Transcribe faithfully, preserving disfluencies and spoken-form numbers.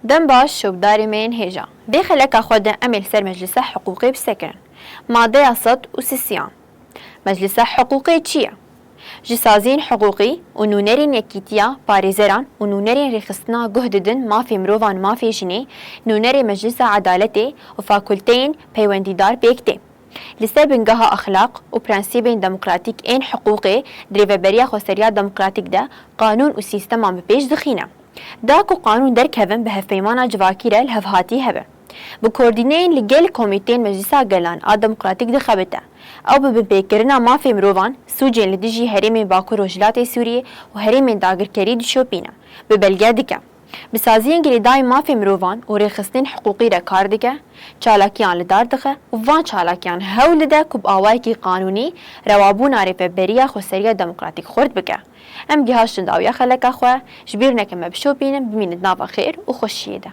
Dem baş, şopdarê me yên hêja. Vê xeleka xwe de em ê li ser Meclisa Hiqûqê bisekirin. Madeya sed û sisiyan. Meclisa Hiqûqê çi ye? Ji saziyên hiqûqî û nûnerên yekîtiya parêzeran û nûnerên rêxistina guh didin mafê mirovan, mafê jinê, nûnerê Meclisa Edaletê û fakulteyên peywendîdar pêk tê. Li ser bingeha exlaq û prensîbên demokratîk ên hiqûqê, di Rêveberiya Xweseriya Demokratîk de qanûn û sîsteman bi pêş dixîne. Da ku qanûn derkevin, bi hevpeymana civakî re li hev hatî hebe. Bi koordîneyên li gel komîteyên Meclisa Gelan a demokratîk dixebite. Ew bi binpêkirina mafê mirovan, sûcên li dijî herêmên Bakur Rojhilatê Sûriyê û herêmên dagirkerî dişopîne, bi belge dike. Bi saziyên girêdayî mafê mirovan û rêxistinên hiqûqî re kar dike, çalakiyan li dar dixe û van çalakiyan hewl dide ku bi awayekî qanûnî rewabûna Rêveberiya Xweseriya Demokratîk xurt bike. Em gihaştin dawiya xeleka xwe, ji bîr neke me bişopînin, bimînin di nava xêr û xweşiyê de.